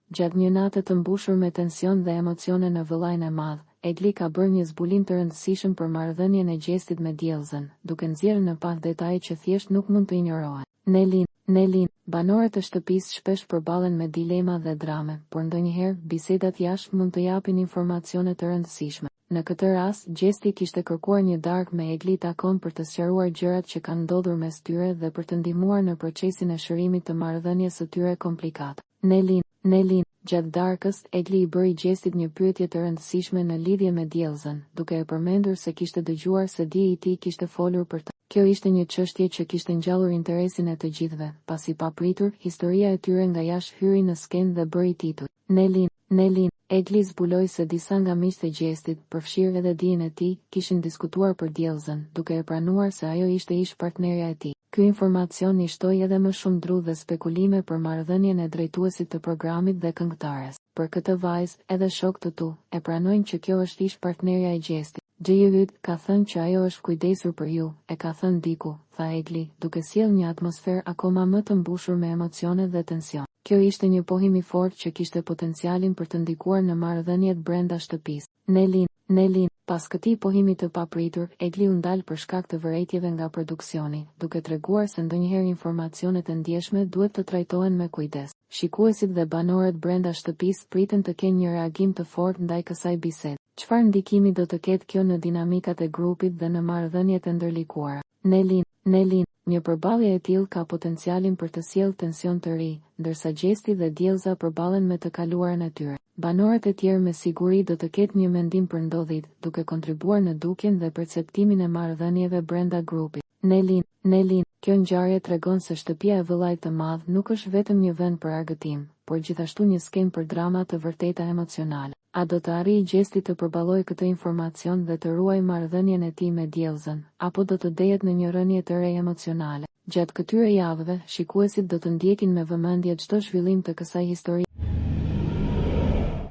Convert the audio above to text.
Gjatë një nate të mbushur me tension dhe emocione në Vëllain e Madh, Egli ka bërë një zbulim të rëndësishëm për marrëdhënien e Gjestit me Diellzën, duke nxjerrë në pah detaje që thjesht nuk mund të injorohen. Nelin, Nelin, banorët e shtëpisë shpesh përballen me dilema dhe drame, por ndonjëherë, bisedat jashtë mund të japin informacione të rëndësishme. Në këtë rast, Gjesti kishte kërkuar një darkë me Egli Takon për të sqaruar gjërat që kanë ndodhur mes tyre dhe për të ndihmuar në procesin e shërimit të marrëdhënies së tyre komplikate. Nelin, Nelin, gjatë darkës, Egli i bëri Gjestit një pyetje të rëndësishme në lidhje me Diellzën, duke e përmendur se kishte dëgjuar se dji i tij kishte folur për të. Kjo ishte një çështje që kishte ngjallur interesin e të gjithëve, pasi papritur, historia e tyre nga jashtë hyri në skenë dhe bëri tituj. Nelin, Nelin, Egli zbuloi se disa nga miqtë e Gjestit, përfshirë edhe djin e tij, kishin diskutuar për Diellzën, duke e pranuar se ajo ishte ish-partnerja e tij. Ky informacion i shtoi edhe më shumë dru dhe spekulime për marrëdhënien e drejtuesit të programit dhe këngëtares. Për këtë vajzë, edhe shokë të tu, e pranojnë që kjo është ish-partnerja e Gjestit. Dji yt ka thënë që ajo është kujdesur për ju, e ka thënë diku, tha Egli, duke sjellë një atmosferë akoma më të mbushur me emocione dhe tension. Kjo ishte një pohim i fortë që kishte potencialin për të ndikuar në marrëdhëniet brenda shtëpisë. Nelin, Nelin, pas këtij pohimi të papritur, Egli u ndal për shkak të vërejtjeve nga produksioni, duke treguar se ndonjëherë informacionet e ndjeshme duhet të trajtohen me kujdes. Shikuesit dhe banorët brenda shtëpisë priten të kenë një reagim të fortë ndaj kësaj bisede. Çfarë ndikimi do të ketë kjo në dinamikat e grupit dhe në marrëdhëniet e ndërlikuara? Nelin, Nelin, një përballje e tillë ka potencialin për të sjellë tension të ri, ndërsa Gjesti dhe Diellza përballen me të kaluarën e tyre. Banorët e tjerë me siguri do të ketë një mendim për ndodhitë, duke kontribuar në dukjen dhe perceptimin e marrëdhënieve brenda grupit. Nelin, Nelin, kjo ngjarje tregon se shtëpia e vëllait të madh nuk është vetëm një vend për argëtim, por gjithashtu një skenë për drama të vërteta emocionale. A do të arrijë Gjesti të përballojë këtë informacion dhe të ruajë marrëdhënien e tij me Diellzën, apo do të dehet në një rënie të re emocionale? Gjatë këtyre javëve, shikuesit do të ndjekin me vëmendje çdo zhvillim të kësaj historie.